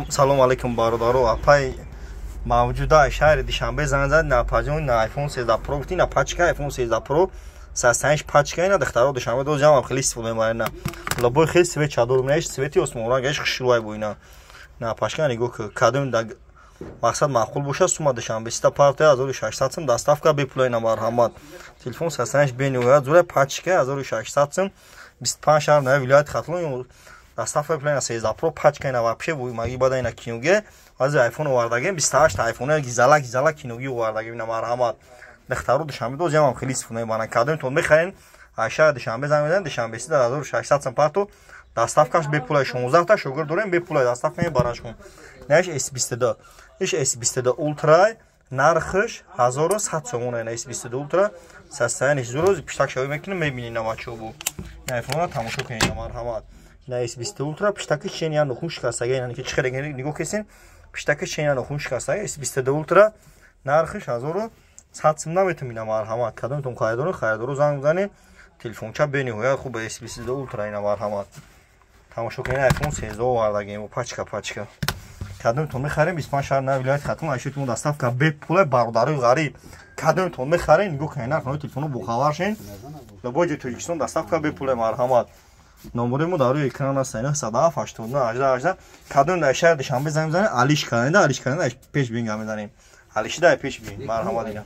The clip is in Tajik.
Салом алейкум, бародаро. Апай мавҷуда шаҳри Душанбе занг зад: на, апаҷон, на iPhone 13 Pro гуфти, на пачка iPhone 13 Pro састаниш пачка. Ина духтаро Душанбе доз ҷамъ хеле истифода мебаранд. На лабои хеле цвет чадор меаш, цвети осмонранг аш хушрӯай бо. Ина на пачка нигоҳ ку, кадом да мақсад маъқул бошад, сума Душанбе сита партия 1600 сум, доставка бепула. Ина марҳамат, телефон састаниш бениҳоят зура, пачка 1600 сум, 25 шаҳр на вилояти Хатлон доставка бепула. Ина 13 Pro пачка, ина вообще маги бада. Ина киноге баъзе айфон овардагем, 28 айфон гизала гизала киноги овардагем. Ина марҳамат, духтаро Душанбе доз ҷамъ хеле истифода мебаранд. Кадомтон мехарен, шаҳри Душанбе занг мезанед. Душанбе сита 1600 сум парту, доставкаш бепула. 16 та шогирд дорем, бепула доставка мебаранд шумо. Наиш S22, иш S22 Ultra, нархш 1100 сомон. Ина S22 Ultra состояниш зуроз, пиштак шавӣ мекунем, мебинед на бачаҳо бу. Ина айфонро тамошо кунед, ина марҳамат. Ина S22 Ultra, пиштаки чен я нохун шикастага, ина ки чӣ хеле нигоҳ кесен, пиштаки чен я нохун шикастага. S22 Ultra нархш 1100 сум наметум. Ина марҳамат, кадомтон харидоро, харидоро занг бизанед. Телефонча бениҳоят хуб, S22 Ultra. Ина марҳамат, тамошо кунед, iPhone 13 овардагем, пачка пачка. Кадомтон мехарем, 25 шаҳр на вилояти Хатлон айшотимон доставка бепула. Бародарои ғариб, кадомтон мехарем, нигоҳ кунед нархҳои телефоно, бохабар шен. Любой ҷои Тоҷикистон доставка бепула. Марҳамат, номерои мо дар рӯи экран аст: 907 89 18 18. Кадом дар шаҳри Душанбе занг мезанед, алиш карда, алиш карда пеш бинга мезанем, алишида пеш бин. Марҳамат, ина.